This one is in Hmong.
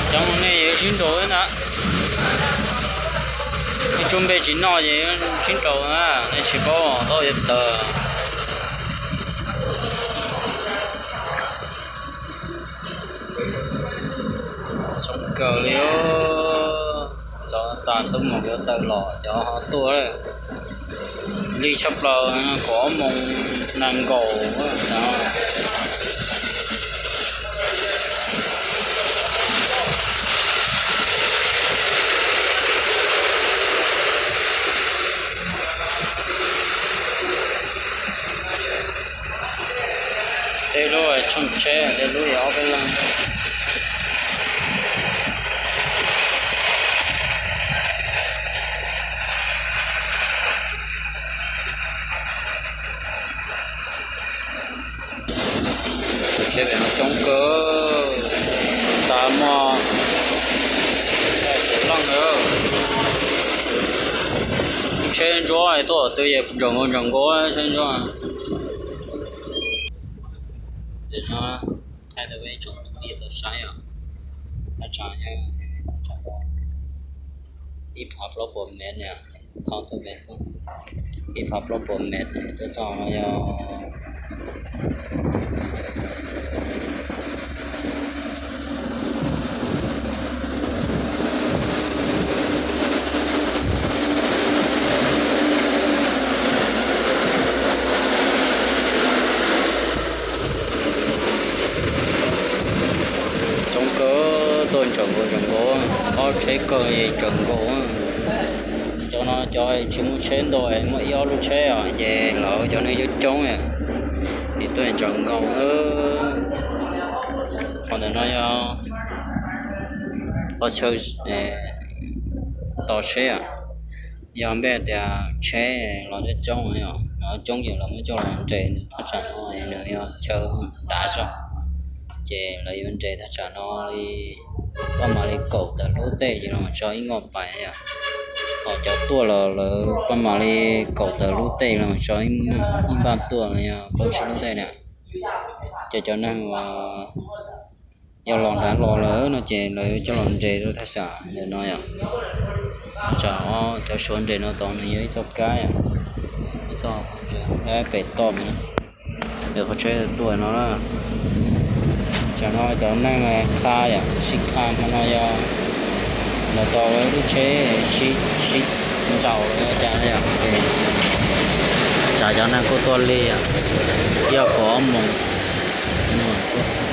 Cov nej yuav sib nraus na, nej tsuj npe tsis noj ces sib nraus na, nej tsis paub tau yuav tawg. Txhob kawg li, txog tas xub mus yuav tawg los cov ho tuaj lawm. Lig tshaj plaws, kaum ob moos nees nkaum no. Tej lub tshooj tsheb tej lub yog ob peb leeg. Tus tsheb pem no coob kawg, xav muaj kaum leej na. Lub tsheb ntsuab tuaj twb yeej ntsaum nkaus ntsaum nkaus tsheb ntsuab. Thaij rau peb tsoom kwv tij tau saib os. Thaj tsam ib phav plaub puas mev, thov tuaj pem ib phav plaub puas mev tuaj txog no yog tsoom kwv tuaj ntsaum nkaus ntsaum nkaus, ob tsheb kawg ntsaum nkaus. Cov no cov tsis muaj tsheb ntau, muaj ib ob lub tsheb os, ces lawv cov neeg coob coob, ces tuaj ntsaum nkaus. Qhov ntawm no yog qhov chaw tos tsheb, yog npe tias tsheb los coob coob, los coob ces lawv muab coj los nres thaj tsam no, nws yog chaw dav zog, ces lawv yuav nres thaj tsam no li paj mam li kaum tawm lub tej ces los tso ib nkaus pais yom. Ho cov tuaj los lawv paj mam li kaum tawm lub tej los tso ib npaj tuaj los yog plaub tsib lub tej na. Ces cov neeg uas yog los nrad los lawm no ces lawv coj los nres rau thaj tsam ntawm no yom. Thaj tsam cov suav nres no tod nws yog ib txoj kab, ib txoj pem toj na, qhov tsheb tuaj no. Tsam no cov neeg qha yom, sib qha hmo no yog los tau lub tsheb sib nraus cas no yom. Tsam cov neeg kuj tuaj lig yom, yog kaum ob moos no tuaj.